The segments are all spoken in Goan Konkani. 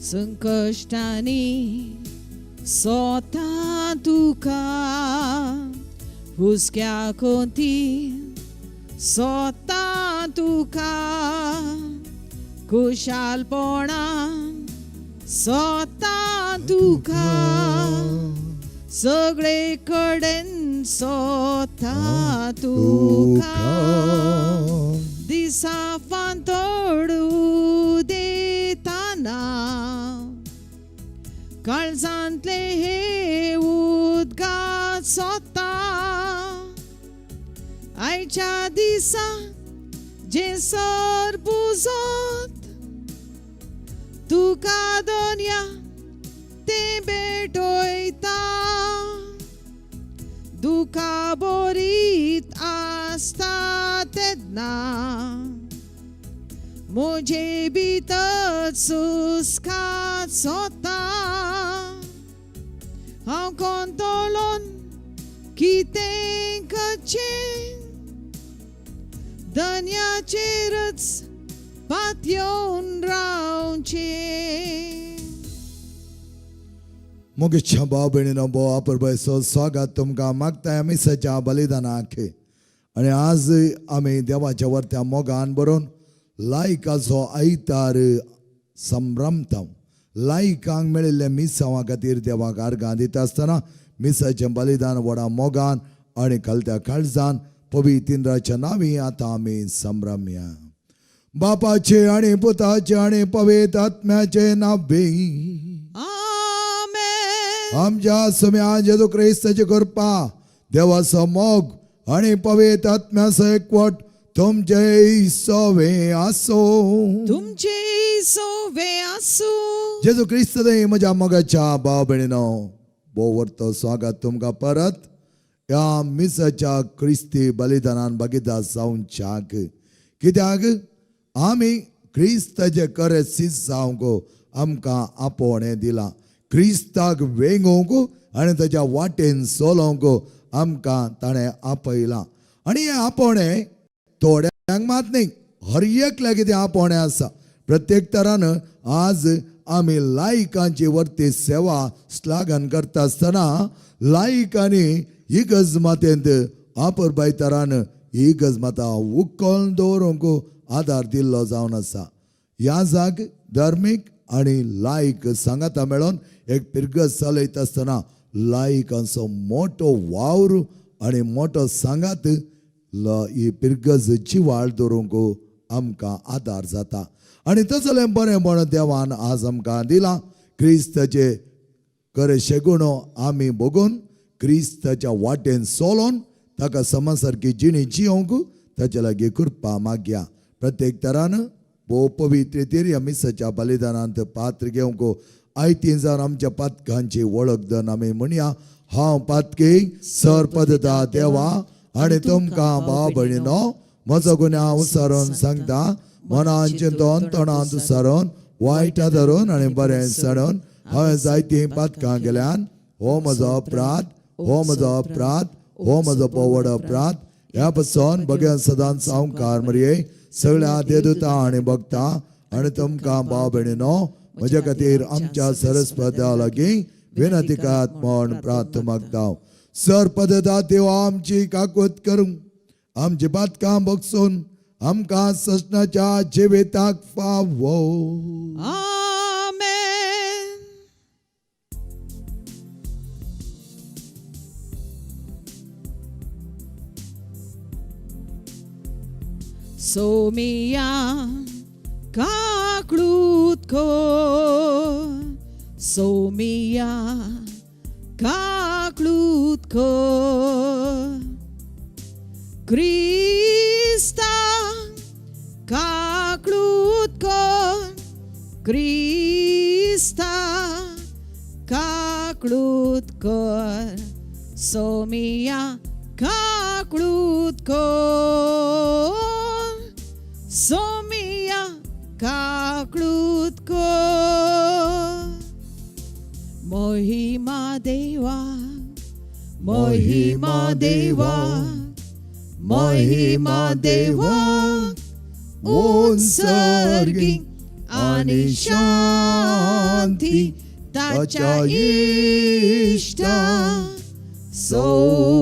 संकश्टांनी सोता तुका हुस्क्या कोंती सोता तुका खुशालपणान सोता तुका सगळे कडेन सोता तुका दिसा फांतोडू देताना काळजांतले हे उदगात सोता आयच्या दिसा जे सर बुजत तुका दोनया ते भेटयता दुखा बोरीत आसता तेन्ना म्हजे भितर सुस्कात सोता हांव कोंतलोन कितें करचें धन्याचेरच पातयेवन रावचें. मोगेच्या भाव भयणीनो, भोव आपरबायचो स्वागत तुमकां मागताय मिसाच्या बलिदानाक. आनी आज आमी देवाच्या वर्त्या मोगान बरोवन लायकाचो आयतार संभ्रमता. लायकांक मेळिल्ले मिसांवा खातीर देवाक आर्गां दिता आसतना मिसाचें बलिदान व्हडा मोगान आनी कलत्या काळजान पवित्र नांवी आतां आमी संभ्रमया. बापाचे आनी पुताचे आनी पवित्र आत्म्याचे नावे. आमेन. आमच्या सम्या जेजू क्रिस्ताची कृपा, देवाचो मोग आनी पवित्र आत्म्याचो एकवट तुमचे सवे आसो. तुमचे सोवे आसूं. जेजू क्रिस्त म्हज्या मोगाच्या भाव भयणीनो, भोव वर्तो स्वागत तुमकां परत ह्या मिसाच्या क्रिस्ती बलिदानान भागीदार जावच्याक. कित्याक आमी क्रिस्ताचे खरे सीस जावंक आमकां आपोवणें दिलां. क्रिस्ताक वेंगोवंक आनी ताच्या वाटेन चलोवंक आमकां ताणें आपयलां. आनी हें आपोवणें थोड्यांक मात न्ही, हर एकल्याक तें आपोवणें आसा. प्रत्येक तरान आज आमी लायकांची वर्ती सेवा श्लाघन करता आसतना लायकांनी इगर्ज मातेंत आपरबाय तरान इगर्ज माता उखल दवरूंक आदार दिल्लो जावन आसा. ह्या जाग धर्मीक आनी लायक सांगाता मेळोन एक पिरगज चलयता आसतना लायकांचो मोटो वावर आनी मोटो सांगात ही पिरगज जिवाळ दवरूंक आमकां आदार जाता. आनी तसलें बरें म्हण देवान आज आमकां दिलां. क्रिस्ताचे खरें शेगुणो आमी भोगून क्रिस्ताच्या वाटेन चलोन ताका समा सारकी जिणी जियोंक ताच्या लागीं कृपा मागया. प्रत्येक तरान भोव पवित्र रितीर ह्या मिसाच्या बलिदानांत पात्र घेवंक आयतीन जावन आमच्या पातकांची वळख दन आमी म्हणया, हांव पातकी सर पदता देवा आनी तुमकां भाव भयणीनो म्हजो गुन्यांव सारून सांगता. मनान चिंतोन, तोंडान सारून, वायट धरून आनी बरें साडून हांवें जायतीं पातकां केल्यान. हो म्हजो अपराध, हो म्हजो अपराध, हो म्हजो पोवड अपराध. ह्या पासून बगेन सदांच सावकार मरये, सगळ्या देदुता आनी भक्ता आनी तुमकां भाव भयणीनो म्हज्या खातीर आमच्या सरस्पत देवा लागीं विनंती करात म्हण प्रार्थ मागता. सर पदता देवा आमची काकूत करूं, आमची पातकां बगसून आमकां ससनाच्या जिविताक फावो. आमेन. सोमिया काकळूत कर, सोमिया काकळूत कर, क्रिस्ता काकळूत कर, क्रिस्ता काकळूत कर, सोमिया काकळूत कर, सोमिया काकळूत कर. महिमा देवा, महिमा देवा, महिमा देवा उंचर्गी. आनी शांती ताच्या इश्टा संवसारी.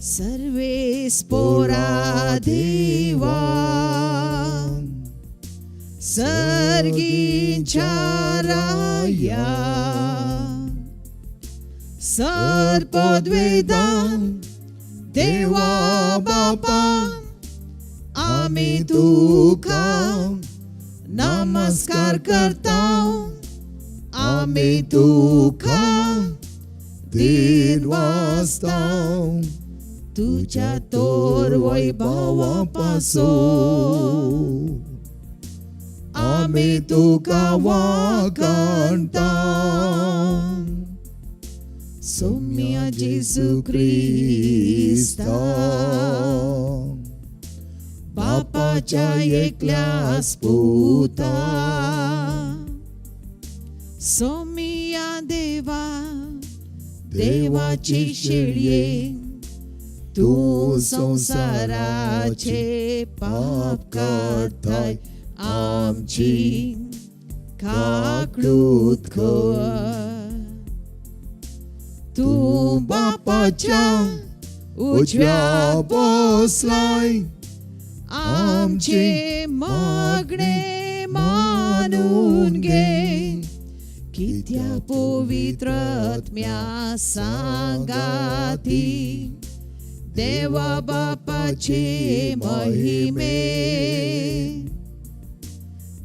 सर्वेस पोरा देवा सर्गींच्या राया सर्पद्वेदान देवा बापा आमी तुका नमस्कार करता, आमी तुका दिन वाजता तुझ्या तोर वैभवा पासो आमी तुका वाखाणता. सोम्या जेजू क्रिस्ता बापाच्या एकल्यास पुता, सोमिया देवा देवाची शेळये तूं संवसाराचे पाप काडताय आमची काकळूत कर. तूं बापाच्या उजव्या बसलाय आमचे मागणे मानून घे, कित्या पवित्र आत्म्या सांगाती देवा बापाचे महिमे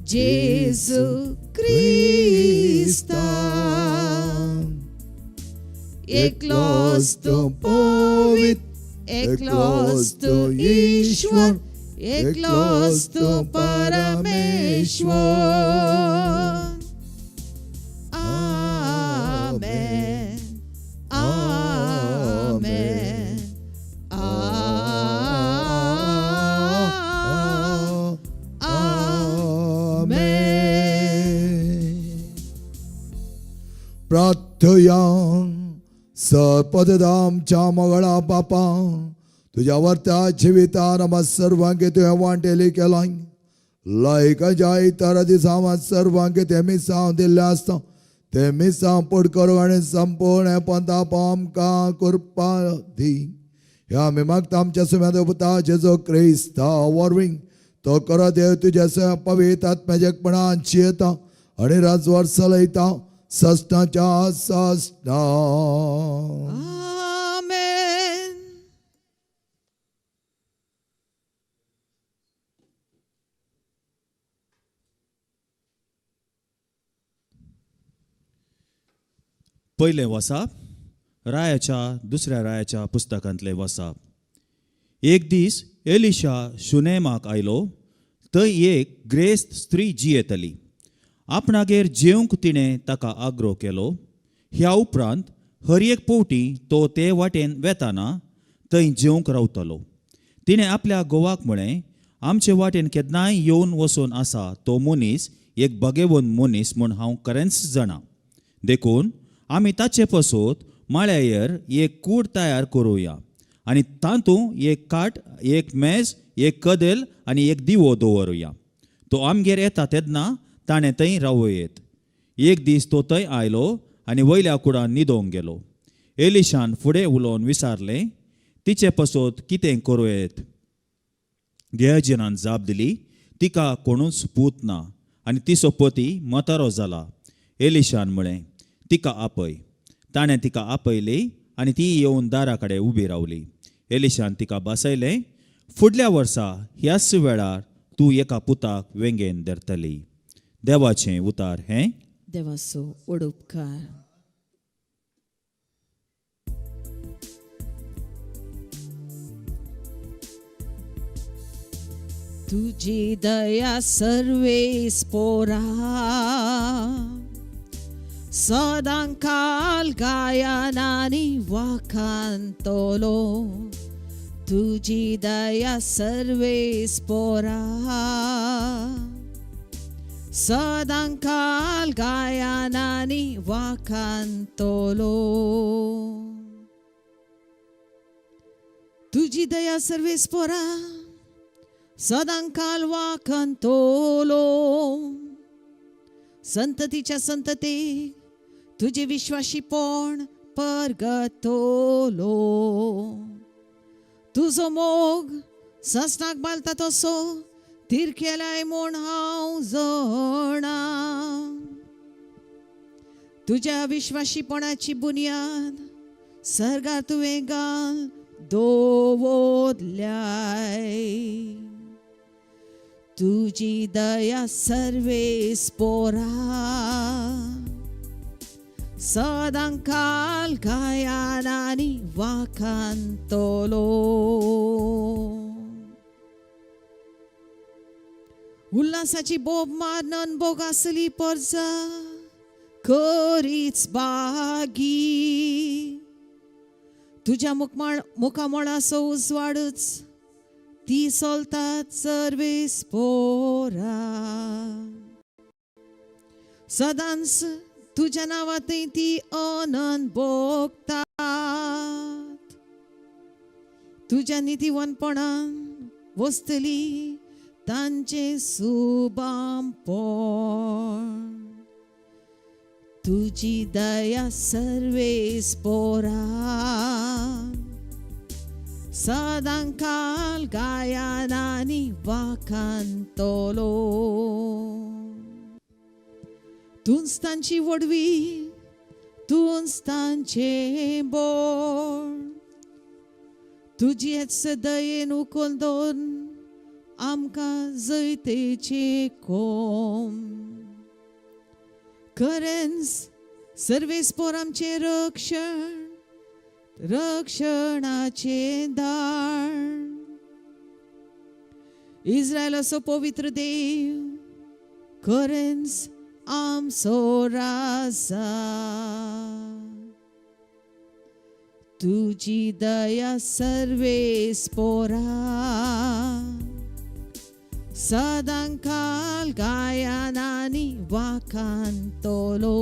जेजू क्रिस्ता एकलोच तूं पवित्र, एकलोच तूं ईश्वर, एकलोच तूं परमेश्वर. आमेन, आमेन, आमेन. प्रार्थया. सपददामच्या मगळा बापा, तुझ्या वर्त्या जिवितान आम्हा सर्वांक तुवें वांटेली केलाय. लायक जाय तर दिसा आम्हा सर्वांक ते मिसांव दिल्लें आसता ते मिसांव पड करूं आनी संपूर्ण पंताप आमकां करपा दी. ह्या आमी मागता आमच्या सुम्या देवता जेजो क्रिस्ता वरवीं. तो करो देव तुज्या पवित्र आत्म्याच्या जियेता आनी राजवार चलयता सस्नाच्या सस्ना. आमेन. पयलें वसाप रायाच्या दुसऱ्या रायाच्या पुस्तकांतलें वसाप. एक दीस एलिशा शुनेमाक आयलो. थंय एक ग्रेस्त स्त्री जियेतली. आपणागेर जेवंक तिणें ताका आग्रो केलो. ह्या उपरांत हर एक पवटी तो ते वाटेन वेताना थंय जेवंक रावतलो. तिणें आपल्या घोवाक म्हळें, आमचे वाटेन केन्नाय येवन वचून आसा तो मनीस एक बगेवन मनीस म्हूण हांव खरेंच जाणा. देखून आमी ताचे पसत माळ्यार एक कूड तयार करुया आनी तातूंत एक काट, एक मेज, एक कदेल आनी एक दिवो दवरुया. तो आमगेर येता तेन्ना ताणें थंय रावं येत. एक दीस तो थंय आयलो आनी वयल्या कुडान न्हिदोंक गेलो. एलिशान फुडें उलोवन विचारलें, तिचे पसत कितें करूं येत? गेहजीनान जाप दिली, तिका कोणूच पूत ना आनी तिचो पती म्हातारो जाला. एलिशान म्हळें, तिका आपय. ताणें तिका आपयली आनी ती येवन दारा कडेन उबी रावली. एलिशान तिका बसयलें, फुडल्या वर्सा ह्याच वेळार तूं एका पुताक वेंगेन धरतली. देवाचें उतार हें. देवाचो उपकार. तुझी दया सर्वेस पोरा सदांकाल गायनानी वाखांतलो. तुझी दया सर्वेस पोरा सदांकाल गायनानी वाखांतलो. तुझी दया सर्वेस पोरा. सदांकाल वाखंतलो. संततीच्या संतती तुजे विश्वाशीपण परगतलो. तुजो मोग ससनाक बालता तसो तिरकेलाय म्हूण हांव जाणा. तुज्या विश्वाशीपणाची बुन्याद सर्गार तुवें घाल दवरल्याय. तुजी दया सर्वेस पोरा सदांकाल गायनांनी वाखांतलो. उल्हासाची बोब मारनन बोग आसली परजा करीच बागी. तुज्या मुखामळाचो उजवाडूच ती सोलतात सर्वेस पोरा. सदांच तुज्या नांवांतय ती अनंत भोगतात. तुज्या नितीवनपणान वसतली तांचें सुबामपण. तुजी दया सर्वेस पोरा सदांकाल गायनांनी वाखांतलो. तूंच तांची व्हडवी, तूंच तांचें बोळ. तुजी हेच दयेन उखल दवर आमकां जैतेचें कोम. खरेंच सर्वेस पोर आमचें रक्षण, रक्षणाचें दाळ. इस्रायलाचो पवित्र देव खरेंच आमचो राजा. तुजी दया सर्वेस पोरा सदांकाल गायनांनी वाखांतलो.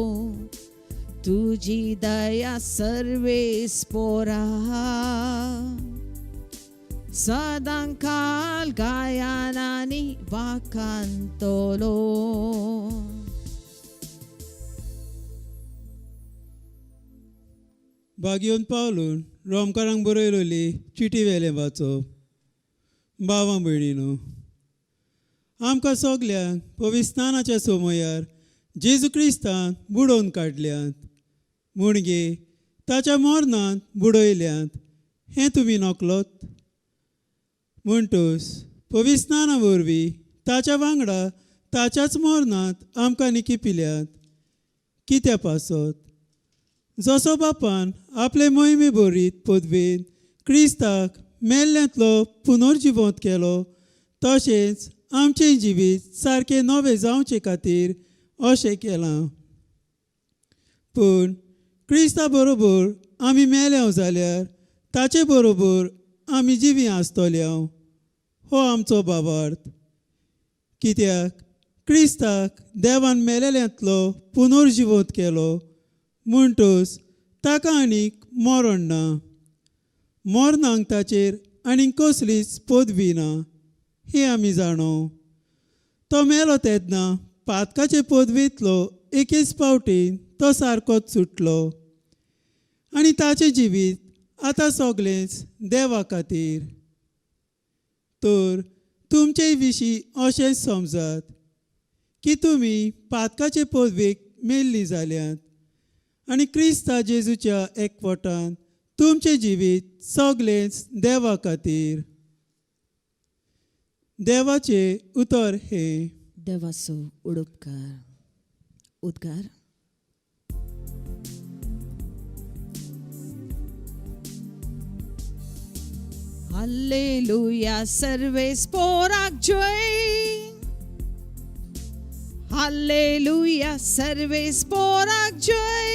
तुजी दया सर्वेस पोरा सदांकाल गायनांनी वाखांतलो. बागयोन पावलून रोमकारांक बरयलोली चिटी वेलें वाचप. भावां भयणीनो, आमकां सगल्यांक पविस्तानाच्या सोमयार जेजू क्रिस्तान बुडोवन काडल्यात, म्हणगे ताच्या मरणांत बुडयल्यात हें तुमी नकलोत. म्हणटूच पविस्ताना वरवीं ताच्या वांगडा ताच्याच मरणांत आमकां निकिपिल्यात. कित्या पासत जसो बापान आपले मोहिमे बरीत पदवेन क्रिस्ताक मेल्ल्यांतलो पुनर्जिवंत केलो, तशेंच आमचें जिवीत सारकें नवें जावचे खातीर अशें केलां. पूण क्रिस्ता बरोबर आमी मेल्या जाल्यार ताचे बरोबर आमी जिवीं आसतल्या, हो आमचो भावार्थ. कित्याक क्रिस्ताक देवान मेलेल्यांतलो पुनर्जिवंत केलो, म्हणटूच ताका आनीक मरण ना. मरणाक ताचेर आनीक कसलीच पदवी ना ही आमी जाणो. तो मेलो तेन्ना पातकाचे पदवेंतलो एकेच फावटीन तो सारकोच सुटलो आनी ताचें जिवीत आतां सगळेंच देवा खातीर. तर तुमचे विशीं अशें समजात की तुमी पातकाचे पदवेक मेल्ली जाल्यात आनी क्रिस्ता जेजूच्या एकवटान तुमचें जिवीत सगळेंच देवा खातीर. देवाचें उतर हें. देवाचो उडपकार उद्गार. हालेलुया सर्वेस पोराक जय. हालेलुया सर्वेस पोराक जय.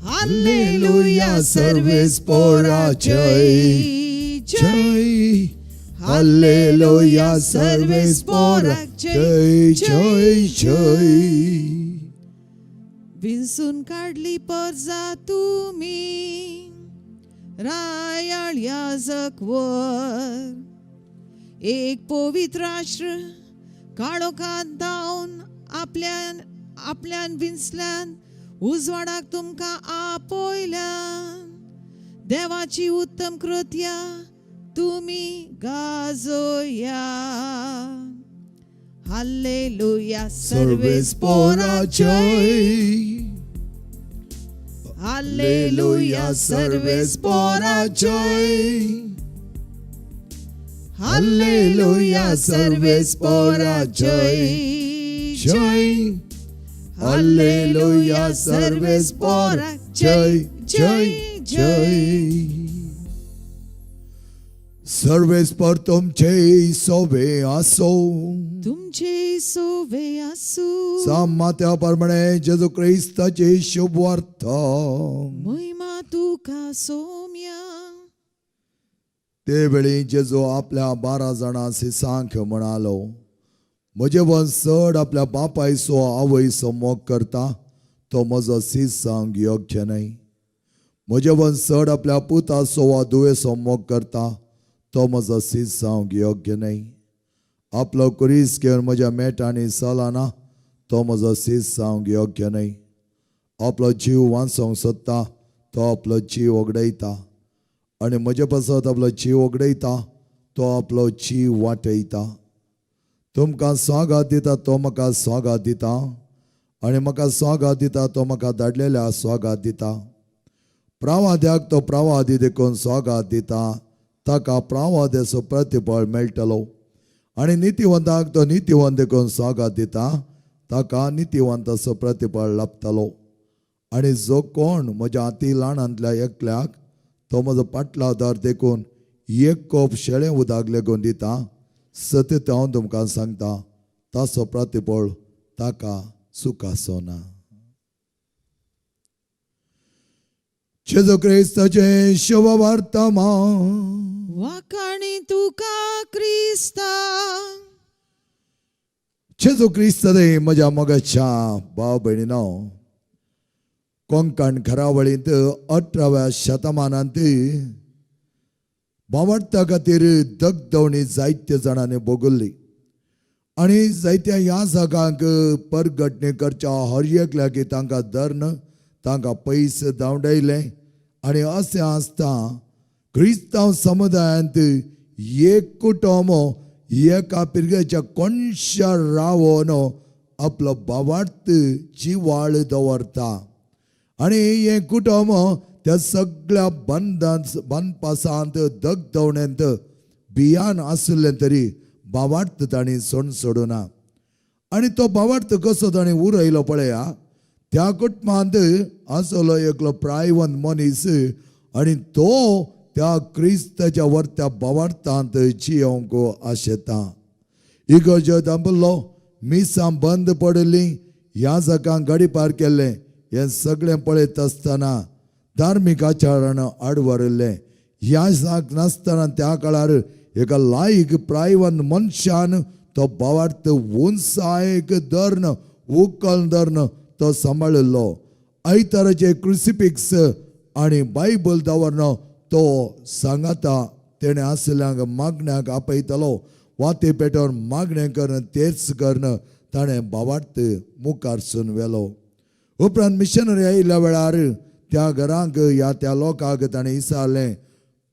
हालेलुया सर्वेस पोराक जय जय. हालेलुया सर्वेस पोराक जय जय जय. विंचून काडली परजा तुमी रायाळ याजक वर. एक पवित्र राष्ट्र काळोखांत धांवन आपल्यान आपल्यान विंचल्यान उजवाडाक तुमकां आपयल्यान. देवाची उत्तम कृत्या तुमी गाजोया. हालेलुया सर्वेस पोरा जय. हालेलुया सर्वेस पोरा जय. हालेलुया सर्वेस पोरा जय जय. हालेलुया सर्वेस पोरा जय जय जय. सर्वेस पर तुमचे सोवे आसो. तुमचे सोवे आसू. सामात्या प्रमाणे जेजू क्रिस्ताची शुभवार्ता. महिमा तुका सोम्या. ते वेळी जेजू आपल्या 12 जाणां शिसांक म्हणालो, म्हजे वन चड आपल्या बापायचो आवयचो मोग करता तो म्हजो सीस जावंक योग्य न्हय. म्हजे वन चड आपल्या पुताचो वा धुवेचो मोग करता तो म्हजो सीस जावंक योग्य न्हय. आपलो कुरीस घेवन म्हज्या मेटांनी चलना तो म्हजो सीस जावंक योग्य न्हय. आपलो जीव वांचोवंक सोदता तो आपलो जीव ओगडयता आनी म्हजे पासत आपलो जीव ओगडयता तो आपलो जीव वाटयता. तुमकां स्वागत दिता तो म्हाका स्वागत दिता आनी म्हाका स्वागत दिता तो म्हाका धाडलेल्या स्वागत दिता. प्रावाद्याक तो प्रावादी देखून स्वागत दिता ताका प्रावाद्याचो प्रतिफळ मेळटलो आनी नितीवंताक तो नितीवंत देखून स्वागत दिता ताका नितीवंताचो प्रतिफळ लाभतलो. आनी जो कोण म्हज्या हाती ल्हानांतल्या एकल्याक तो म्हजो पाटलावदार देखून एक कोप शेळें उदक लेगून दिता, सत्य हांव तुमकां सांगता ताचो प्रतिफळ ताका सुखाचो ना. जेजू क्रिस्ताचें शुभ वर्तमान. वाखाणी तुका क्रिस्ता. जेजू क्रिस्त म्हज्या मोगाच्या भाव भयणीनो, कोंकण घरावळींत 18व्या शतमानांत भावार्था खातीर दगदवणी जायत्या जाणांनी भोगल्ली आनी जायत्या ह्या जागांक परगटणी करच्या हर एकल्याक तांकां धरून तांकां पयस धांवडायले. आनी अशें आसता क्रिस्तांव समुदायांत एक कुटुंब एका पिरग्याच्या कोणशा रावन आपलो भावार्थ जिवाळ दवरता आनी हें कुटुंब त्या सगळ्या बंधांत बांदपासांत दगदवणेंत भियान आशिल्लें तरी भावार्थ तांणी सोड सोडुना. आनी तो भावार्थ कसो तांणी उरयलो पळया, त्या कुटुंबांत आसलो एकलो प्रायवंत मनीस आनी तो त्या क्रिस्ताच्या वरत्या भावार्थांत जियोंक आशेता. इगर्जो दांबल्लो, मिसां बंद पडिल्लीं, ह्या जाकांक गाडी पार केल्लें हें सगळें पळयत आसतना धार्मीक आचारान आडवारिल्लें. ह्या जाक नासतना त्या काळार एका लायक प्रायवंत मनशान तो भावार्थ उंचायेक धरून उकल धरून तो सांबाळिल्लो. आयताराचे क्रुसिफिक्स आनी बायबल दवरन तो सांगाता तेणें आशिल्ल्यांक मागण्याक आपयतालो. वाती पेटोवन मागणें करून तेच करून ताणें भावार्थ मुखारसून व्हेलो. उपरांत मिशनरी आयिल्ल्या वेळार त्या घरांक ह्या त्या लोकांक ताणें विचारलें,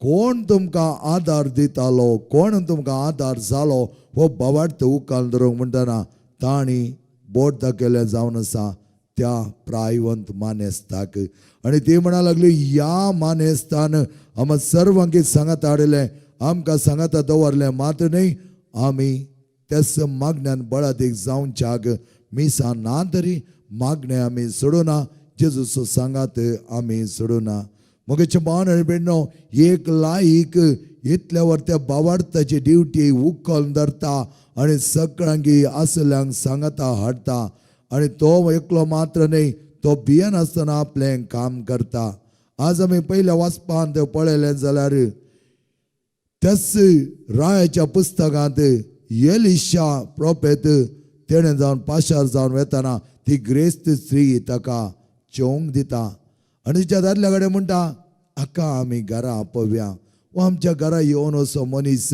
कोण तुमकां आदार दितालो, कोण तुमकां आदार जालो हो भावार्थ उकाल धरूंक म्हणटना तांणी बोट दाखयलें जावन आसा त्या प्रायवंत मानेस्ताक. आनी ती म्हणा लागली, ह्या मानेस्तान आमकां सर्वांकी सांगात हाडलें, आमकां सांगाता दवरलें, मात न्हय आमी त्याच मागण्यान बळादीक जावच्याक मिसां ना तरी मागणें आमी सोडुना, जेजूचो सांगात आमी सोडुना. मगेचे भावन आनी भयणो, एक लायक इतल्यावर त्या भावार्थाची ड्युटी उखल धरता आनी सगळ्यांकी आसल्यांक सांगाता हाडटा आनी तो एकलो मात्र न्हय, तो भियेनासतना आपलें काम करता. आज आमी पयल्या वाचपांत पळयलें जाल्यार त्याच रायाच्या पुस्तकांत एलिशा प्रोफेत तेणें जावन पाशार जावन वेतना ती ग्रेस्त स्त्री ताका चोवंक दिता आनी तिच्या दादल्या कडेन म्हणटा, आका आमी घरा आपोवया, वो आमच्या घरा येवन असो मनीस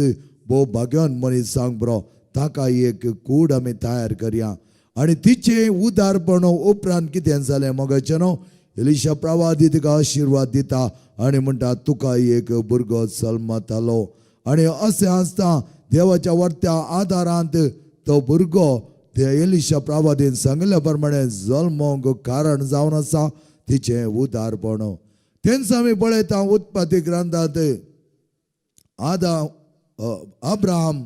भोव भाग्यवान मनीस सांग बरो, ताका एक कूड आमी तयार करया. आनी तिचें उदारपण उपरांत कितें जालें मोगाचें न्हू, एलिशा प्रवादी तिका आशिर्वाद दिता आनी म्हणटा तुका एक भुरगो जल्मतालो. आनी अशें आसता देवाच्या वर्त्या आदारांत तो भुरगो ते एलिशा प्रवादीन सांगिल्ल्या प्रमाणे जल्मोंक कारण जावन आसा तिचें उदारपण. तेंच आमी पळयता उत्पत्ती ग्रंथांत आदा अब्राहम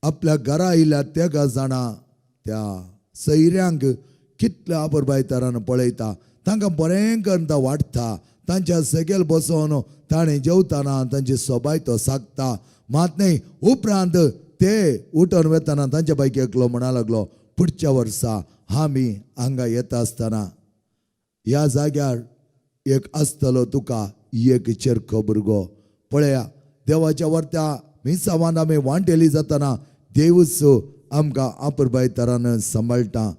आपल्या घरा आयिल्ल्या तेगा जाणां त्या सैऱ्यांक कितल्या आपुरबायतरान पळयता, तांकां बरें करून तो वाडटा, तांच्या सगेल बसोवन ताणें जेवतना तांची सोबाय तो सागता. मात न्ही उपरांत ते उठून वेतना तांच्या पैकी एकलो म्हणा लागलो, पुढच्या वर्सा आमी हांगा येता आसतना ह्या जाग्यार एक आसतलो तुका एक चेरको भुरगो. पळया देवाच्या वर्त्या मिसावान आमी वांटेली जातना देवूच आमकां आपुरबायतरान सांबाळटा.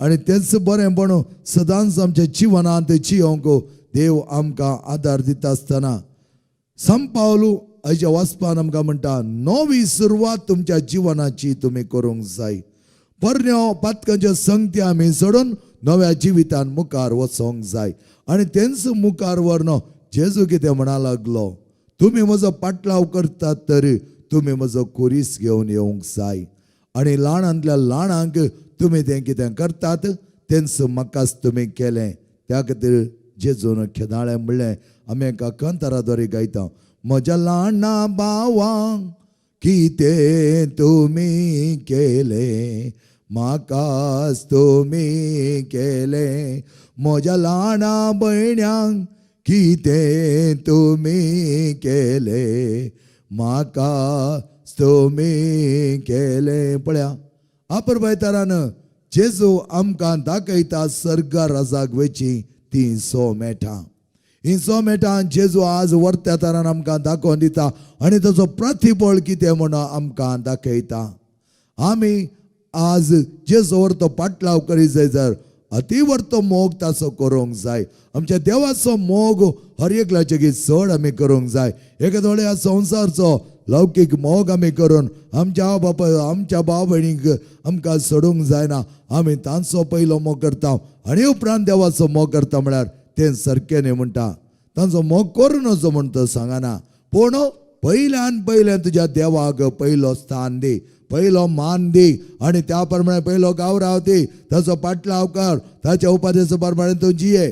आनी तेंच बरें पण सदांच आमच्या जिवनांत जियोंक देव आमकां आदार दिता आसतना संपावलू आयच्या वाचपान आमकां म्हणटा नवी सुरवात तुमच्या जिवनाची तुमी करूंक जाय. पोरण्यो पातकांच्यो संगती आमी सोडून नव्या जिवितान मुखार वचोंक जाय. आनी तेंच मुखार व्हरून जेजू कितें म्हणा लागलो, तुमी म्हजो पाटलाव करतात तर तुमी म्हजो कुरीस घेवन येवंक जाय. आनी ल्हानांतल्या ल्हानांक तुमी तें कितें करतात तेंच म्हाकाच तुमी केलें. त्या खातीर जेजून खेदाळें म्हणलें, आमी एका कंताराद्वारे गायता, म्हज्या ल्हाना भावांक कितें तुमी केलें म्हाकाच तुमी केलें, म्हज्या ल्हाना भयण्यांक कितें तुमी केलें म्हाकाच तुमी केलें. पळया आपुरबायतरान जेजू आमकां दाखयता सर्गा राजाक वयची ती सो मेठां. ही सो मेठां जेजू आज वर्त्या तरान आमकां दाखोवन दिता आनी ताचो प्रतिबळ कितें म्हणून आमकां दाखयता. आमी आज जेजू वर्तो पाटलाव करीत जाय जर अतिवर्तो मोग ताचो करूंक जाय. आमच्या देवाचो मोग हर एकल्याचे चड आमी करूंक जाय. एका थोड्या संवसारचो लौकीक मोग आमी करून आमच्या बापाय आमच्या भाव भयणीक आमकां सोडूंक जायना. आमी तांचो पयलो मोग करता आनी उपरांत देवाचो मोग करता म्हळ्यार तें सारकें न्ही म्हणटा. तांचो मोग करूं नजो म्हण तो सांगना, पूण पयल्यान पयलें तुज्या देवाक पयलो स्थान दी, पयलो मान दी आनी त्या प्रमाणे पयलो गावराव दी, ताचो पाटलाव कर, ताच्या उपाध्याचो प्रमाणे तूं जिये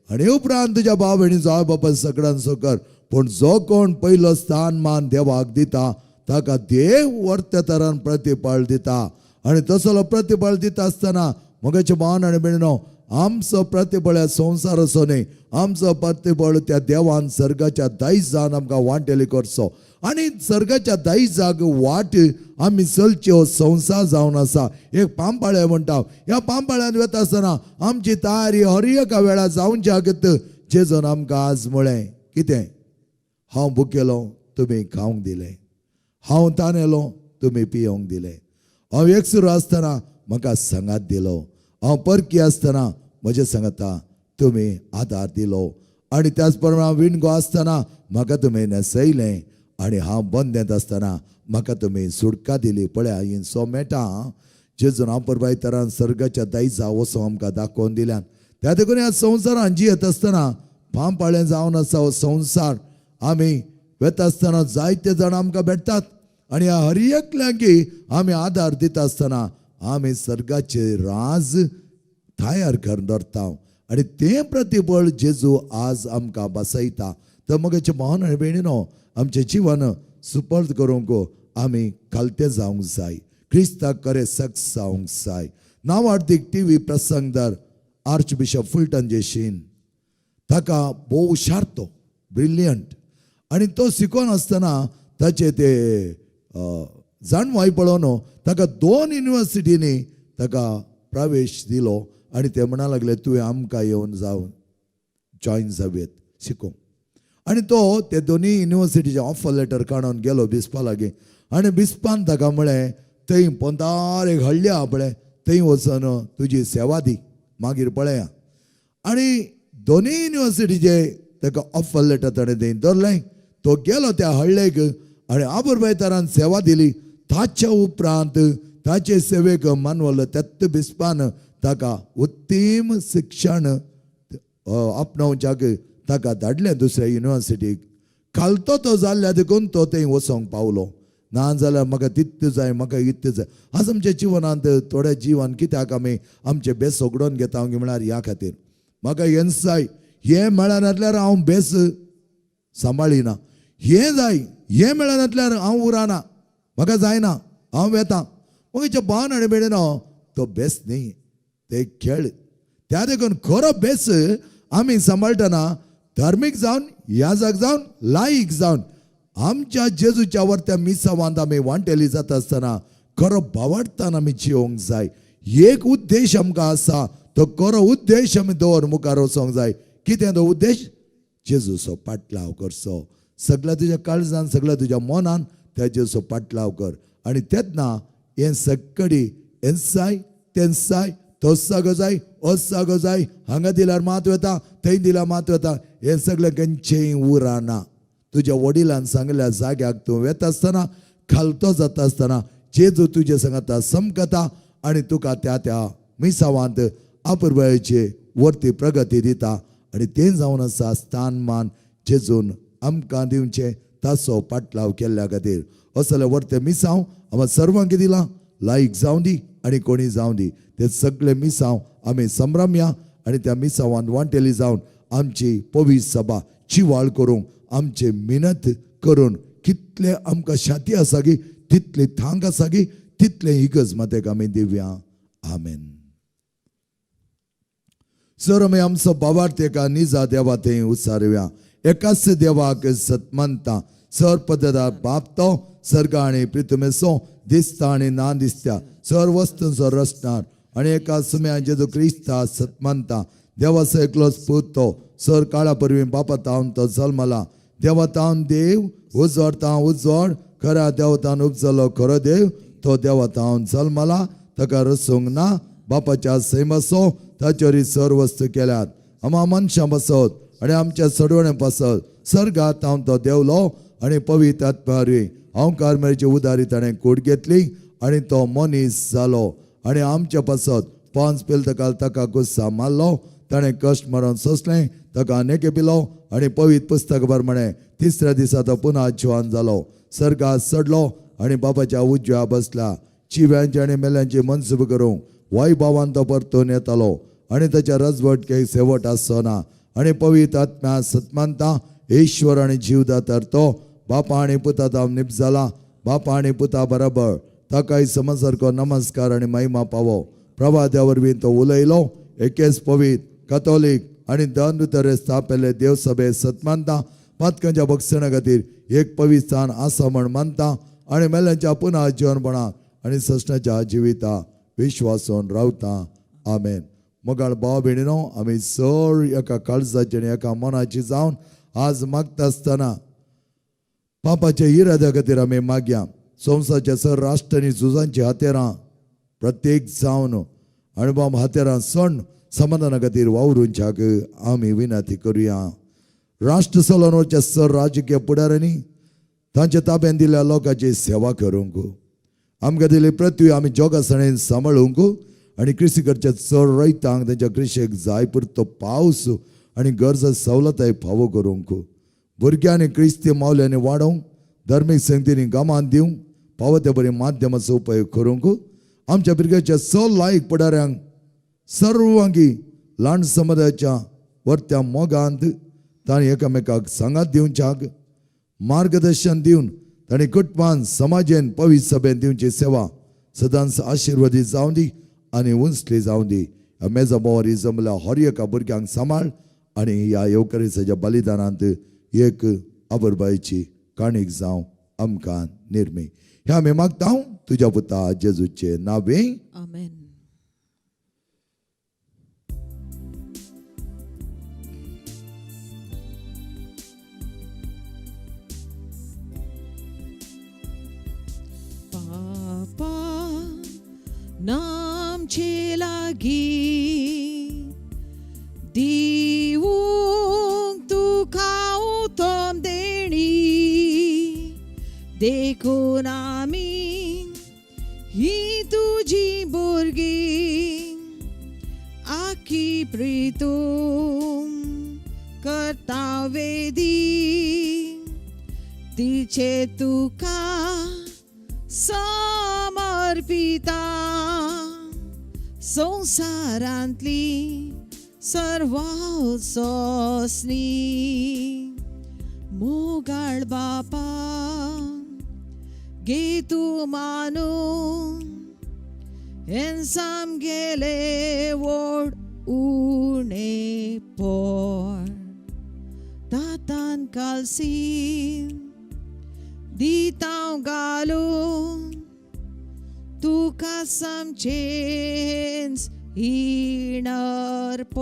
आनी उपरांत तुज्या भाव भयणीचो आवय बापाय सगळ्यांचो कर. पूण जो कोण पयलो स्थान मान देवाक दिता ताका देव वर्त्या तरान प्रतिफळ दिता. आनी तसलो प्रतिफळ दिता आसतना म्हगेचे भावन आनी भयणीनो, आमचो प्रतिफळ ह्या संवसाराचो न्ही, आमचो प्रतिफळ त्या देवान सर्गाच्या दायजान आमकां वांटेली करचो. आनी सर्गाच्या दायजाक वाट आमी चलची हो संवसार जावन आसा. एक पांपाळें म्हणटा, ह्या पांपाळ्यान वता आसतना आमची तयारी हर एका वेळार जावच्या खातीर जेजून आमकां आज म्हळें कितें, हांव भुकेलो तुमी खावंक दिलें, हांव तानेलो तुमी पियोंक दिलें, हांव एकसुरो आसतना म्हाका सांगात दिलो, हांव परकी आसतना म्हजे सांगाता तुमी आदार दिलो, आनी त्याच प्रमाणे हांव विणगो आसतना म्हाका तुमी न्हेसयलें, आनी हांव बंदेंत आसतना म्हाका तुमी सुटका दिली. पळया ही सो मेळटा जेजून आपुरबायतरान सर्गाच्या दायजा वचो आमकां दाखोवन दिल्यान. त्या देखून ह्या संवसारान जियेत आसतना पांपाळें जावन आसा हो संवसार. आमी वेता आसतना जायते जाण आमकां भेटतात आनी ह्या हर एकल्यांकी आमी आदार दिता आसतना आमी सर्गाचे राज तयार करून दवरता आनी तें प्रतिबळ जेजू आज आमकां बसयता. तर मगेचे मोहन आनी भयणीनो, आमचें जिवन सुपर्द करूंक आमी खालतें जावंक जाय, क्रिस्ताक खरें सक्त जावंक जाय. नांवार्दीक टी व्ही प्रसंगदार आर्च बिशप फुलटन जेशीन, ताका भोव हुशार तो, ब्रिलियंट, आनी तो शिकोन आसतना ताचे ते जाणवाय पळोवन ताका 2 युनिवर्सिटींनी ताका प्रवेश दिलो आनी ते म्हणा लागले तुवें आमकां येवन जावन जॉयन जावयेत शिकोवंक. आनी तो ते दोनूय युनिवर्सिटीचे ऑफर लेटर काडून गेलो बिस्पा लागीं आनी बिस्पान ताका म्हळें थंय पोंतार एक हळ्ळी आहा पळय थंय वचून तुजी सेवा दी मागीर पळया. आनी दोनूय युनिवर्सिटीचे ताका ऑफर लेटर ताणें थंय दवरलें. तो गेलो त्या हळ्ळेक आनी आबुरबायतारान सेवा दिली. ताच्या उपरांत ताचे सेवेक मानवलो तेत्त बिस्पान ताका उत्तीम शिक्षण आपणावच्याक ताका धाडलें दुसऱ्या युनिवर्सिटीक. खालतो तो जाल्ल्या देखून तो थंय वचोंक पावलो. ना जाल्यार म्हाका तितलें जाय, म्हाका इतलें जाय. आज आमच्या जिवनांत थोड्या जिवन कित्याक आमी आमचे बेस उगडोवन घेता म्हळ्यार ह्या खातीर म्हाका हेंच जाय, हें मेळनासल्यार हांव बेस सांबाळिना, हें जाय, हें मेळनासल्यार हांव उराना, म्हाका जायना, हांव वेता. म्हज्या भावान आनी भयणीनो, तो बेस न्ही, ते खेळ. त्या देखून खरो बेस आमी सांबाळटना धार्मीक जावन, याजक जावन, लायक जावन आमच्या जेजूच्या वरत्या मिसावांत आमी वांटेली जाता आसतना खरो भावार्थान आमी जिवंक जाय. एक उद्देश आमकां आसा, तो खरो उद्देश आमी दवर मुखार वचोंक जाय. कितें तो उद्देश? जेजूचो पाटलाव करचो. सगळ्या तुज्या काळजान, सगळ्या तुज्या मनान त्या जेजूचो पाटलाव कर. आनी तेन्ना हें सगळी हेंच जाय, तेंच जाय, तोच जागो जाय, होच जागो जाय, हांगा दिल्यार मात वता, थंय दिल्यार मात वता, हें सगळें खंयचेंय उरना. तुज्या वडिलान सांगल्या जाग्याक तूं वेता आसतना, खालतो जाता आसतना जेजू तुजे सांगता समकता आनी तुका त्या त्या मिसावांत आपुरबायेचे वरती प्रगती दिता. आनी तें जावन आसा स्थान मान जेजून आमकां दिवचें ताचो पाटलाव केल्ल्या खातीर. असले वरते मिसांव आमकां सर्वांक दिलां, लायक जावं दी आनी कोणी जावं दी, ते सगळे मिसांव आमी संभ्रमया आनी त्या मिसांवांत वांटेली जावन आमची पवित्र सभा चिवाळ करूंक आमचे मिनत करून कितले आमकां शाती आसा की, तितली थांक आसा की, तितले इगर्ज मातेक आमी दिवया. आमेन. सर आमी आमचो बाबार्थ एका निजा देवा थंय उसारुया. एकाच देवाक सतमानता, सर पद्दतार बाप तो सर्ग आनी प्रितमेसो दिसता आनी ना दिसता सर वस्तूंचो रचणार आनी एका सुम्या जेजू क्रिस्ता सतमानता. देवाचो एकलोच पूत तो सर काळा परवीं बापा तावन तो जल्मला. देवा तावन देव, उजवाड तावन उजवाड, खऱ्या देवतान उपजलो खरो देव, तो देवा तावन जल्मला, ताका रसूंक ना, बापाच्या सैमाचो ताचेर सर वस्तू केल्यात. आमा मनशां पासत आनी आमच्या सडवणे पासत सर्गात हांव तो देवलो आनी पवित्र आत्म्या वरवीं हांवकार मेळची उदारी ताणें कूड घेतली आनी तो मनीस जालो आनी आमच्या पासत पांच पिलतकाल ताका गुस्सा मारलो. ताणें कश्ट मरण सोंसलें, ताका नेके पिलो आनी पवित्र पुस्तक प्रमाणे तिसऱ्या दिसा तो पुनः जिवान जालो, सर्गात चडलो आनी बापाच्या उजव्या बसला. चिव्यांचे आनी मेल्यांची मनसूब करूंक वायभावान तो परतून येतालो आनी ताच्या रजवटकेक शेवट आसचो ना. आनी पवित्र आत्म्या सतमानता, ईश्वर आनी जीवदातर तो बापा आनी पुता तावन निप जाला. बापा आनी पुता बराबर ताकाय समसारको नमस्कार आनी महिमा पावो. प्रभाद्या वरवीं तो उलयलो. एकेच पवित्र कथोलीक आनी दन तरे स्थापिल्ले देवसभे सतमानता, पातकांच्या बक्षणा खातीर एक पवित्र स्थान आसा म्हण मानता आनी मेल्यांच्या पुनः जिवनपणाक आनी सस्नाच्या जिविता विश्वासून रावता. आमेन. मोगाळ भाव भयणीनो, आमी चड एका काळजाची आनी एका मनाची जावन आज मागता आसतना पापाच्या इराद्या खातीर आमी मागया. संवसाराच्या सर राष्ट्रांनी झुजांची हत्यारां प्रत्येक जावन अणबॉम्ब हत्यारां सण समाधाना खातीर वावरूंच्याक आमी विनंती करुया. राष्ट्र चलोवच्या सर राजकीय फुडाऱ्यांनी तांच्या ताब्यान दिल्ल्या लोकांची सेवा करूंक आमकां दिल्ली पृथ्वी आमी जोगासणेन सांबाळूंक आनी कृषी करच्या चड रयतांक तांच्या कृषीक जाय पुरतो पावस आनी गरज सवलताय फावो करूंक, भुरग्यांनी क्रिस्ती मावल्यांनी वाडोवंक, धर्मीक संगतींनी गामान दिवंक फावो त्या बरी माध्यमाचो उपयोग करूंक, आमच्या भुरग्याच्या चड लायक फुडाऱ्यांक सर्वांगी ल्हान समुदायाच्या वरत्या मोगांत तांणी एकामेकाक सांगात दिवच्याक मार्गदर्शन दिवन तांणी कुटुंबान समाजेन पवित्र सभेन दिवची सेवा सदांच आशिर्वादी जावं दी आनी उंचली जावं दी. ह्या मेजा बोवारी जमल्या हर एका भुरग्यांक सांबाळ आनी ह्या येवकरीसाच्या बलिदानांत एक आबरबायची काणीक जावं आमकां निर्मी. ह्या आमी मागता तुज्या पुता जेजूचे नावे. आमेन. पापा नामचे लागी दिवंक तुका उत्तम देणी. देखून आमी ही तुजी भुरगीं आखी प्रितूम करता वेदी तिचे तुका समर्पिता संवसारांतली सर्वां सोंसणी मोगाळ बापा घे तूं मानून हें सामगेलें व्हड उणेपण तातान कालसीन दिता घालून तुका सामचेंच हिणरपण.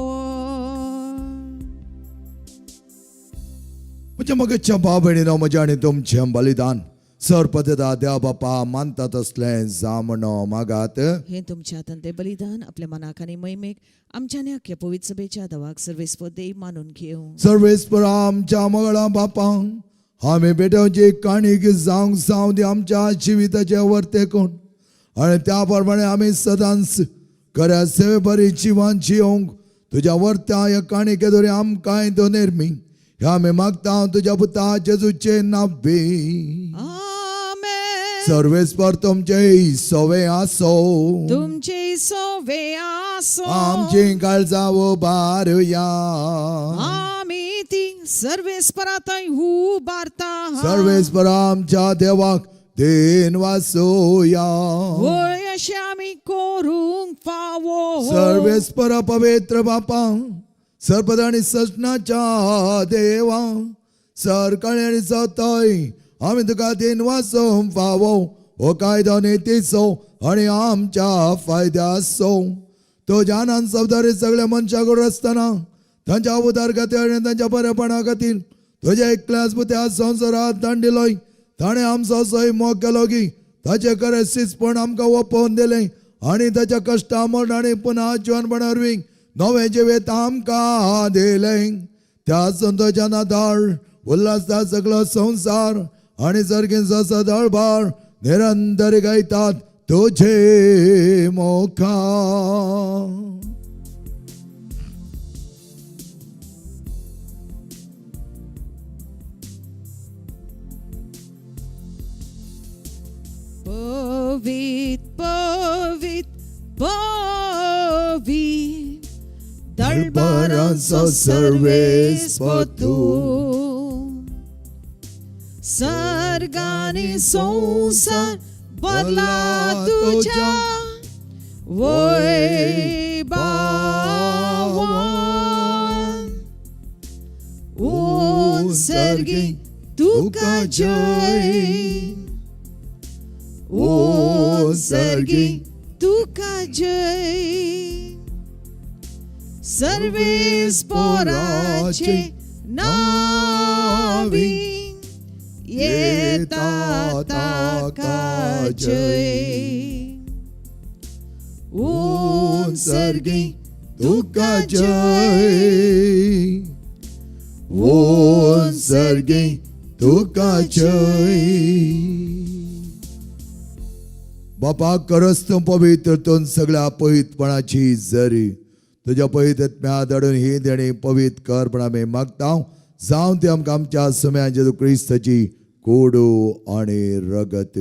म्हज्या मगेच्या भाव भयणीनो, म्हज्या आनी तुमचें बलिदान सरपदता देव बापा मानता तसलें जामणो मागात. हे तुमच्या हातान ते बलिदान आपल्या मनाक आनी महिमेक आमच्या आनी अख्ख्या पवित्र सभेच्या दवाक सर्वेस्पर देव मानून घेवं. सर्वेस्पर आमच्या मगळा बापा, आमी पेटोवची काणीक जावंक जावं दी आमच्या जिविताचे वर्तेकून आनी त्या प्रमाणे आमी सदांच खऱ्या सेवे बरी जिवन जिवंक तुज्या वर्त्या ह्या काणिके दोरी आमकांय तो निर्मी ह्या आमी मागता तुज्या पुता जेजूचे नाव्वे. आमेन. सर्वेस्पर तुमचे सवे आसो. तुमचे सोवे आसो. आमची काळजां उबारुया. आमी ती सर्वेस्परातय उबारता. सर्वेस्पर आमच्या देवाक then वासोया. वय अशें आमी करूंक फावो. सर्वेस्पर पवित्र बापा, सर्पद आनी सजनाच्या देवा, सरकाळी आनी सतय आमी तुका then वासोवंक फावो. हो कायदो नितीचो आनी आमच्या फायद्याचो. तो ज्ञानान जबाबदारी सगळ्या मनशाक आसतना तांच्या उदार खातीर आनी तांच्या बरेपणा खातीर तुज्या एकल्याच पुत्या संवसारात दांडिलोय. ताणें आमचो असोय मोग केलो की ताचें खरें शिजपण आमकां ओपोवन दिलें आनी ताच्या कश्टा मरण आनी पुनः जिवनपणा वरवीं नवें जिवीत आमकां दिलें. त्या संतोशान आदार उल्हासता सगळो संवसार आनी सर्गींचो सदळभार निरंतर गायतात तुझे मोखा. पवीत पवीत पवीत दळबारांचो सर्वेस्पर तूं, सर्गानी संवसार बदला तुज्या वैभावान. उंच सर्गी तुका जय, उंच सर्गी तुका जय. सर्वेस्पराचे नावी येता ताका जय. उंच सर्गी तुका जय, उंच सर्गी तुका जय. बापा, करस तूं पवित्र तूं सगळ्या पवित्रपणाची जरी. तुज्या पवित्र आत्म्या धाडून ही देणी पवित्र कर पण आमी मागता, जावं ते आमकां आमच्या सुम्या जेजू क्रिस्ताची कोडू आनी रगत.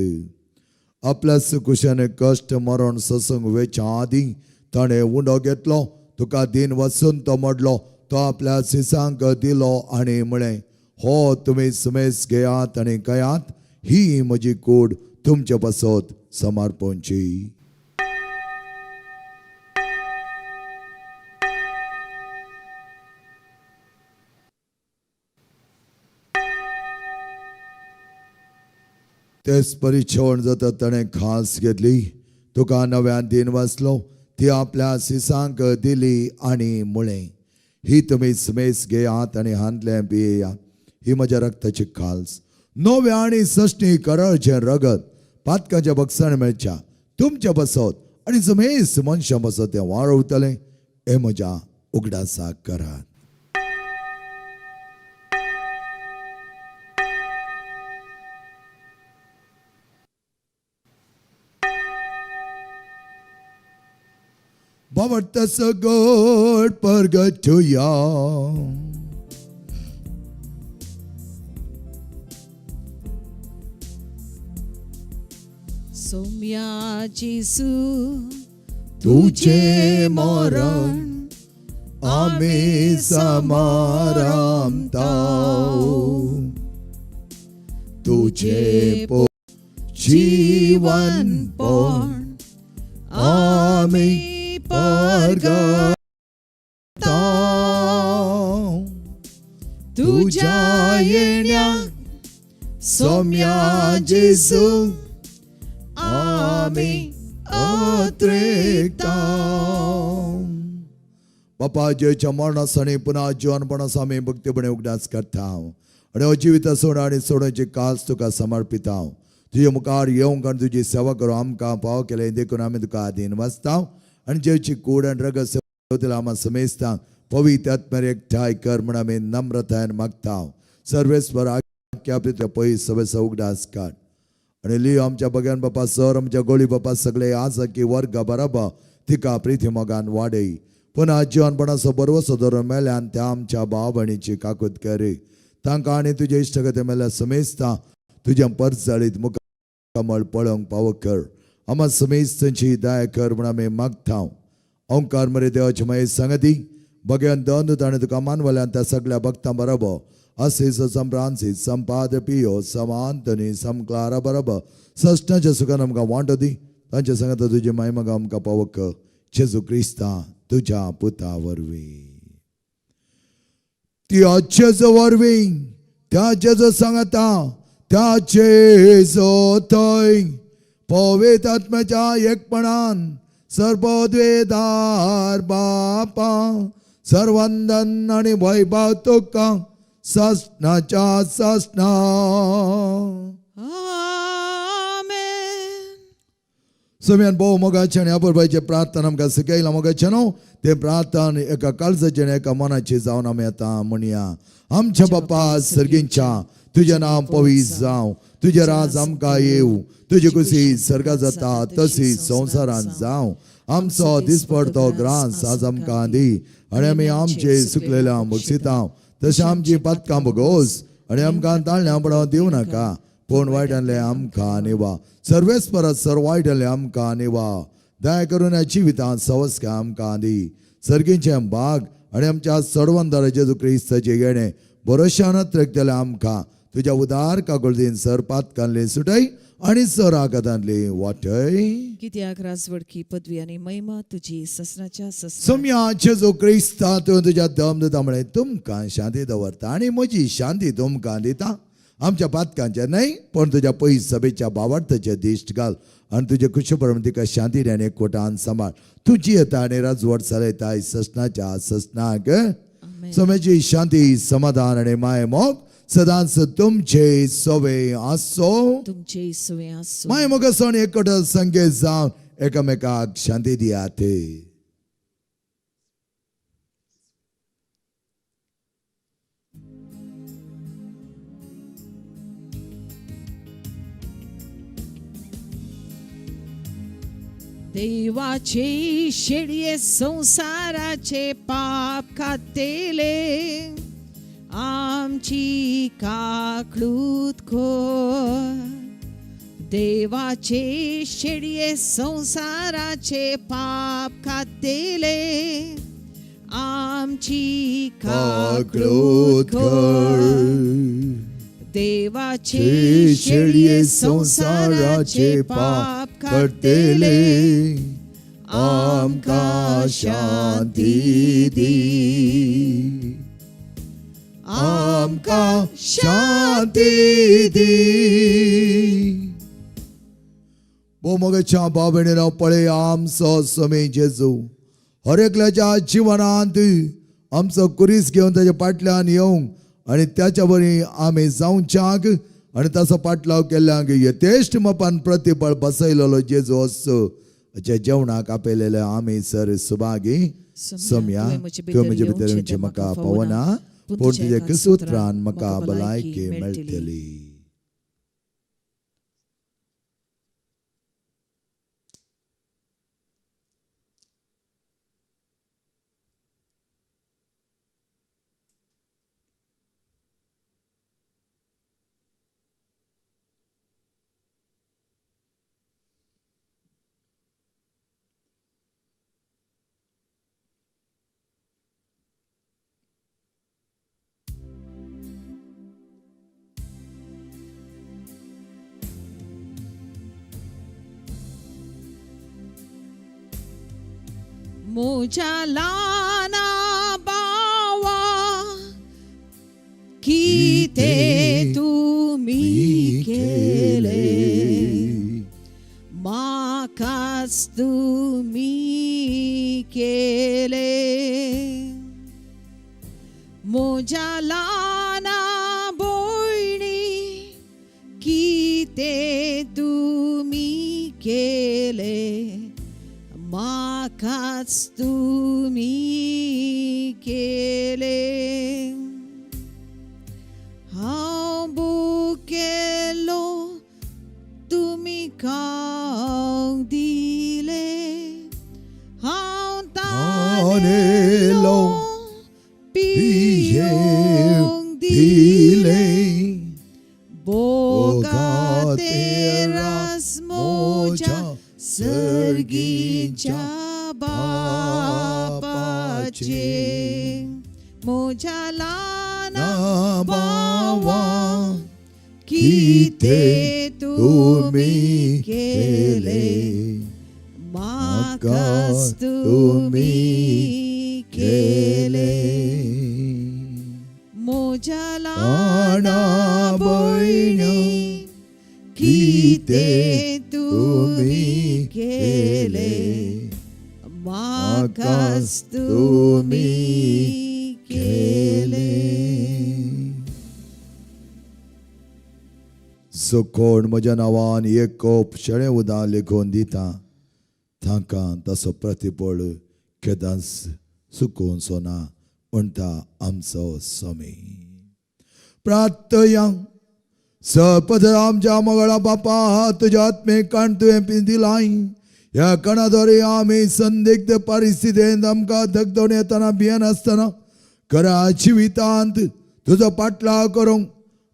आपल्या सुकुशान कश्ट मरण ससंग वेच्या आदी ताणें उंडो घेतलो, तुका दिन वचून तो मोडलो, तो आपल्या सिसांक दिलो आनी म्हळें, हो तुमी सुमेस घेयात आनी खायात. ही म्हजी कूड तुमचे पासत समर्पणची. तेच परी जेवण जाता ताणें खास घेतली, तुका नव्यान दिन वाचलो, ती आपल्या सिसांक दिली आनी म्हळें, ही तुमी सुमेस घेयात आनी हांतलें पियेयात. ही म्हज्या रक्ताची खाल्स, नव्या आनी सश्टी कराळचें रगत, पातकाच्या बक्षाण मेळच्या तुमच्या बसत आनी सुमेस मनशां बसत तें वाळवतलें. हें म्हज्या उगडासाक करात. बाबडत सगळ परगटुया. सोम्या जेसू, तुझे मरण आमी समारामताव, तुझे जीवन पण आमी परगताव, तुझ्या येण्या सोम्या जेसू आमी अत्रेकताव. बापा, जेच्या मरणासणी पुन्हा जिवनपणास आमी भक्तीपणे उगडास करता आनी हो जिविता सोड आनी सोडोवची कास तुका समर्पिता. तुजे मुखार येवंक आनी तुजी सेवा करूं आमकां पाव केलें देखून आमी तुका आदीन वाचता आनी जेवची कूड आनी रगत सेवतले आमा समेस्तां पवित्र आत्म्यार एकठांय कर म्हूण आमी नम्रतायेन मागता. सर्वेस्वर आख्या आपल्या पयस सवेसो उगडास काड आनी लियो आमच्या बग्यान बापा सर आमच्या गोळी बापा सगळे आसा की वर्ग बराबर तिका प्रिती मोगान वाडय. पुन्हा जिवनपणाचो बरवसो धरून मेल्यान त्या आमच्या भाव भयणीची काकूत करी तांकां आनी तुजे इश्टगते मेल्या समेस्ता तुज्या परजळीत मुखामळ पळोवंक पावो कर. आमा समेस्तांची दया कर म्हूण आमी मागता. ओंकार मरे देवाची मागीर सांगती बग्यान दोन ताणें तुका मानवल्यान त्या सगळ्या भक्तां बरोबर असीस सम फ्रांसीस सम पाद्र पियो सम आंतनी सम क्लारा बरोबर सश्टाच्या सुखान आमकां वांटो दी. तांच्या सांगता तुजी माय मगा आमकां पावो कर जेजू क्रिस्ता तुज्या पुता वरवीं. त्या जेजू वरवीं, त्या जेजू सांगता, त्या जेजू थंय पवित्र आत्म्याच्या एकपणान सर्वद्वेदार बापा सर्वंदन आणि वैभव तुका ससनाच्या ससना. आमेन. सगळ्यान भोव मोगाचे आनी अपुरबायचे प्रार्थना आमकां शिकयला मोगाचे न्हू ते प्रार्थना एका काळजाचे आनी एका मनाचे जावन आमी आतां म्हणया. आमच्या बापा सर्गींच्या, तुजें नांव पवित्र जावं, तुजें राज आमकां येवं, तुजी कुशी सर्गा जाता तशी संवसारांत जावं. आमचो दिसपडतो ग्रास आज आमकां दी आनी आमी आमचे सुकलेल्या बक्षिता तशें आमची पातकां भोगोस आनी आमकां ताळण्या पडोवं दिवं नाका, पूण वायटांतले आमकां निवा. सर्वेस परत सर वायटांतले आमकां निवा. दया करून ह्या जिवितांत सवस्काय आमकां दी. सर्गींचे भाग आनी आमच्या सडवंदार जेजू क्रिस्ताचे येणें भरोश्यान अत्रेकतले आमकां तुज्या उदार काकुळतीन सर पातकांतली सुटय आनी सर आघातांतली वाटय. कित्याक राजवडकी पदवी आनी महिमा तुजी ससनाच्या ससना. सोम्या जेजू क्रिस्ता, तूं तुज्या दम दिता म्हळें तुमकां शांती दवरता आनी म्हजी शांती तुमकां दिता. आमच्या पातकांचे न्हय पण तुज्या पयस सभेच्या भावार्थाचे दिश्ट घाल आनी तुजे कुशप्रमाण तिका शांती आनी एकवटान सांबाळ. तुजी येता आनी राजवट चलयताय ससनाच्या ससनाक. सोम्याची शांती समाधान आनी माय मोग सदांच तुमचे सवे आसो. तुमचे सुवे आसो. माय मोग आसो आनी एकवट संगेत जावन एकामेकाक शांती दियात. देवाचे शेळये संसाराचे पाप खातेले आमची काकळूत कर. देवाचे शेळये संसाराचे पाप खातेले आमची काकळूत काकळूत कर. कर. देवाचे शेळये संसाराचे पाप करतेले आमकां शांती दी, आमकां शांती दी. भोव मोगाच्या भाव भयणीनो, पळय आमचो स्वामी जेजू हर एकल्याच्या जिवनांत आमचो कुरीस घेवन ताच्या फाटल्यान येवंक आनी त्याच्या बरी आमी जावच्याक आनी ताचो पाटलाव केल्ल्यांक यथेश्ट मपान प्रतिफळ बसयलेलो जेजू असो जे जेवणाक आपयलेले आमी सर सुभागी. सोम्या, तुवें म्हजे भितर येवचें म्हाका पावना, पूण तुज्या किसूत्रान म्हाका भलायकी मेळटली. म्हज्या ल्हाना भावा कितें तुमी केलें म्हाकाच तुमी केलें म्हज्या ल्हाना भयणी कितें तुमी केलें म्हाकाच तुमी केलें हांव भुकेलो तुमी खावंक दिलें हांव तानेलो तानेलो पियोंक दिलें बोगाते रास मोजा सर्गीच्या बापाचे मोजा ल्हाना भावा कितें तुमी केलें म्हाकाच तुमी केलें म्हज्या ल्हाना भयणी कितें तुमी केलें म्हाकाच तुमी केलें सो कोण म्हज्या नांवान एक कोप शेळें उदक लेखून दिता तांकां ताचो प्रतिफळ केदांच सुकोवचो ना म्हणटा आमचो स्वामी. प्रार्थया. सपद आमच्या मगळा बापा तुज्या आत्मे काण तुवें दिलाय ह्या कणा द्वारे आमी संदिग्ध परिस्थितींत आमकां धगधण येतना भियेनासतना खऱ्या जिवितांत तुजो पाटलाव करूंक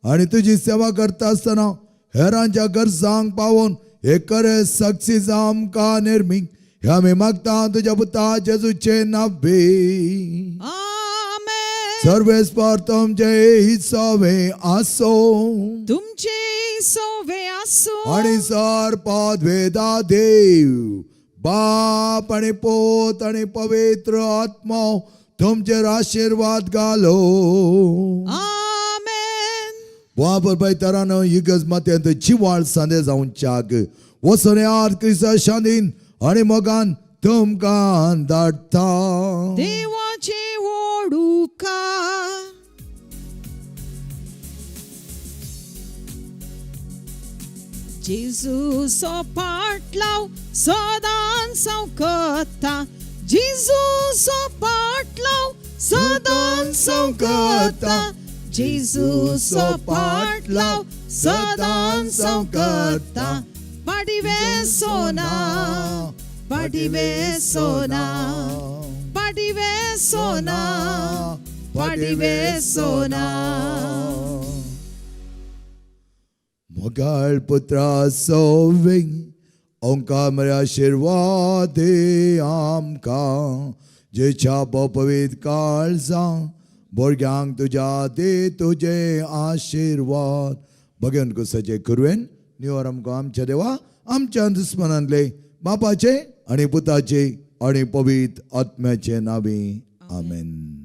आनी तुजी सेवा करता आसतना हेरांच्या गरजांक पावोवन हे खरें सक्सीस आमकां निर्मी हे आमी मागता तुज्या पुता जेजूचे नावे. आमेन. सर्वेस्पर तुमचे हिसवे आसो तुमचे सोवे आसूं आणि सर पदवेदा देव बाप आणि पोत आणि पवित्र आत्मा तुमचेर आशीर्वाद घालो. आमेन. बाबर बाय तरानो युगज मात्यांत जिवाळ सांदे जावच्याक वचून याद क्रिस्ता शांतीन आणि मोगान तुमकां धाडटा. देवाचे ओडुका जेजूचो पाटलाव सदांच हांव करता जेजूचो पाटलाव सदांच हांव करता जेजूचो पाटलाव सदांच हांव करता पाटी वेसोना पाटी वेसोना पाटी वेसोना पाटी वेसोना. मोगाळ पुत्रा सोवे ओंकार मरे आशिर्वाद दे आमकां जेच्या पवीत काळजां भुरग्यांक तुज्या दे तुजे आशिर्वाद भगेवन कुसाचे कुरवेन निवर आमकां आमच्या देवा आमच्या दुस्मनांतले बापाचे आणि पुताचे आणि पवीत आत्म्याचे नावे आमेन.